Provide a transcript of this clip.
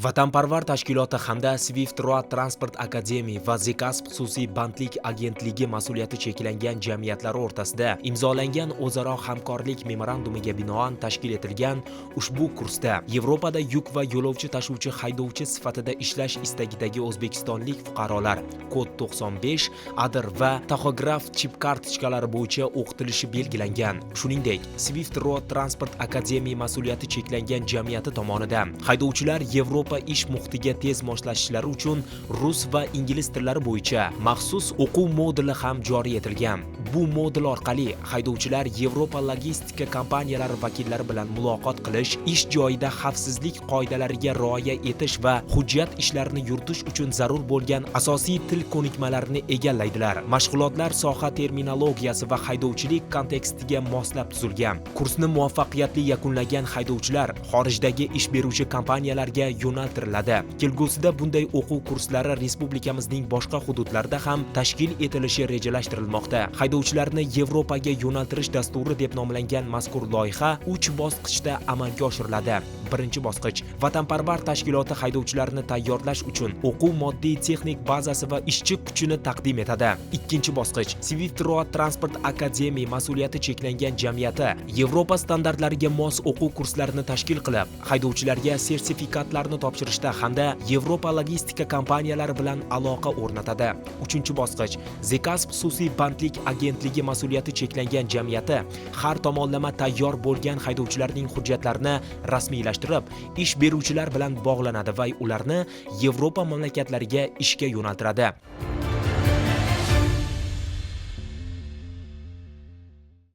Vatanparvar tashkiloti hamda Swift Road Transport Academy va Zekasp xususiy bandlik agentligi mas'uliyati cheklangan jamiyatlari o'rtasida imzolangan o'zaro hamkorlik memorandumiga binoan tashkil etilgan ushbu kursda Yevropada yuk va yo'lovchi tashuvchi haydovchi sifatida ishlash istagidagi o'zbekistonlik fuqarolar kod 95, ADR va taxograf chip kartochkalari bo'yicha o'qitilishi belgilangan. Shuningdek, Swift Road Transport Academy mas'uliyati cheklangan jamiyati tomonidan haydovchilar Yevropa ish muhitiga tez moslashishlari uchun rus va ingliz tillari bo'yicha maxsus o'quv moduli ham joriy etilgan. Bu modul orqali haydovchilar Yevropa logistika kompaniyalari vakillari bilan muloqot qilish, ish joyida xavfsizlik qoidalariga rioya etish va hujjat ishlarini yuritish uchun zarur bo'lgan asosiy til ko'nikmalarini egallaydilar. Mashg'ulotlar soha terminologiyasi va haydovchilik kontekstiga moslab tuzilgan. Kursni muvaffaqiyatli yakunlagan haydovchilar xorijdagi ish beruvchi kompaniyalarga yo'naltiriladi. Kelgusida bunday o'quv kurslari respublikamizning boshqa hududlarida ham tashkil etilishi rejalashtirilmoqda. Haydovchilarni Yevropaga yo'naltirish dasturi deb nomlangan mazkur loyiha 3 bosqichda amalga oshiriladi. Birinchi bosqich: Vatanparvar tashkiloti haydovchilarni tayyorlash uchun o'quv moddiy texnik bazasi va ishchi kuchini taqdim etadi. Ikkinchi bosqich: Swift Road Transport Academy mas'uliyati cheklangan jamiyati Yevropa standartlariga mos o'quv kurslarini tashkil qilib, haydovchilarga sertifikatlarni topshirishda hamda Yevropa logistika kompaniyalari bilan aloqa o'rnatadi. Uchinchi bosqich: Zekasp xususiy bandlik agentligi mas'uliyati cheklangan jamiyati har tomonlama tayyor bo'lgan haydovchilarning hujjatlarini rasmiylashtirib, ish beruvchilar bilan bog'lanadi va ularni Yevropa mamlakatlariga ishga yo'naltiradi.